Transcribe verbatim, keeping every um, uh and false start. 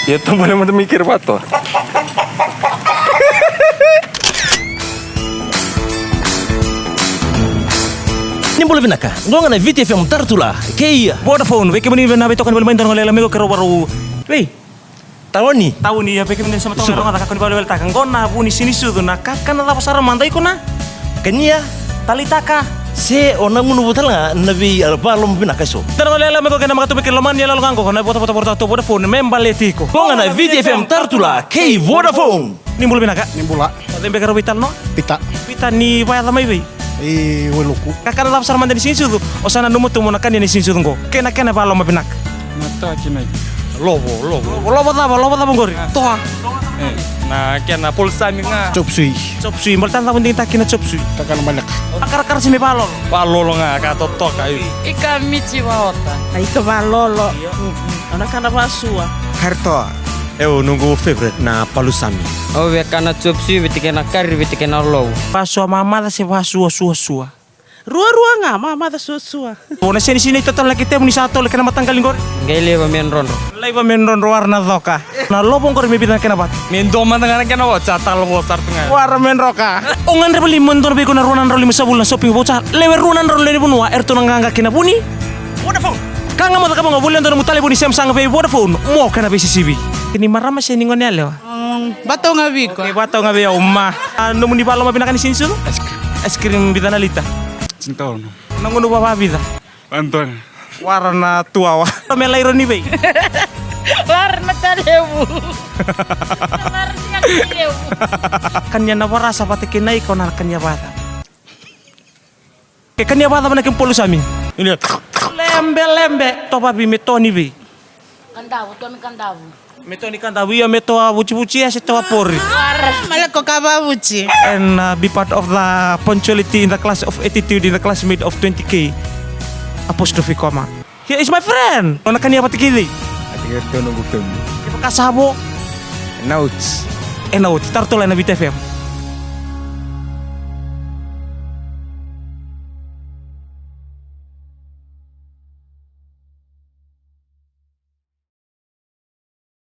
Ia, tabale mada mai kere vatoa. Ni bula vinaka, qo ga na Viti F M Taratula kei Vodafone. Vei kemuni na veitokoni voli mai, dua na gauna lailai mai qo, keirau vakarau vei tauni. Tauni, ia, vei kemuni na sema toka, rogoca ka koni vakaweleweletaka. Qo na vu ni siga ni sucu, na kakana cava sara mada iko na kania, taleitaka, se o na gunuva tale ga na veivakaloma vinaka eso. Dua na gauna lailai mai qo kei na makatupe kei lomani yaloyalo ga qo, na votavota votavota Vodafone me baleti iko. Qo ga na Viti F M Taratula kei Vodafone. Ni bula vinaka. Ni bula. O cei beka rau veitalanoa? Pita. Pita, ni vakayaca mai vei? I Wailuku. Kakana cava sara mada ni siga ni sucu o sa nanuma tu mo na kania ni siga ni sucu qo, kei na kena vakaloma vinaka? Na toa kina i lovo, lovo. Lovo, lovo cava, lovo cava qori? Toa. E, na kena palusami ga. Chop suey. Chop suey, baleta na cava digitaka kina chop suey? Kakana maleka. Vakarakara se me vakalolo? Vakalolo ga, ka totoka. Ika mici vaota. Na ika vakalolo. Io. Mm, mm. O na kana vakasua. Kari toa. Au noqu favorite na palusami. Au via kana chop suey vata kei na kari vata kei na lovo. Vasua mamaca se vasua suasua? Ruarua ga, mamaca suasua. O na sega ni sinai totolo na ketemu ni sa tolo kei na mataqali qori? Qai laiva me drodro. Laiva me drodro, wara na coka. Na lovo qori me vica na kena vata? Me dua mada ga na kena vata, sa talo vo sara tu ga. Wara me droka. O gadreva li mo dua na vei iko na rua na drau limasagavulu na shopping voucher, lewe rua na drau lewe ni vanua, eratou na qaqa kei na vu ni Vodafone. Ka ga mo cakava qo, volia dua nomu talevoni Samsung vei Vodafone mo kena veisisivi. Ni marama se ni gone yalewa? Mm, vakatau ga vei iko. Okay, vakatau ga vei au, ma. A, nomuni vakaloma vinaka ni siga ni sucu? Ice cream. Ice cream vica na lita? Tinikaono. Na gunu vavavica? Antoni. Wara na tuawa. Me laironi vei? Lara na talevu. Lara na talevu. Kania na varasa vata kei na ika, o na kania vata? Ke kania vakacava na kemu palusami? Lembe, lembe. Toa vavei, me toa ni vei? Kadavu, toa ni kadavu. Me toa ni kadavu, ia me toa vucivuci, ia se toa pori? Maleko ka vavuci. And, uh, be part of the punctuality in the class of attitude in the classmate of twenty K. Apostrophe comma. Here is my friend. O na kania vata kei cei? Vata kei ratou noqu family. Kevaka sa vo? Ena oti. Ena oti. Taratula ena Viti F M.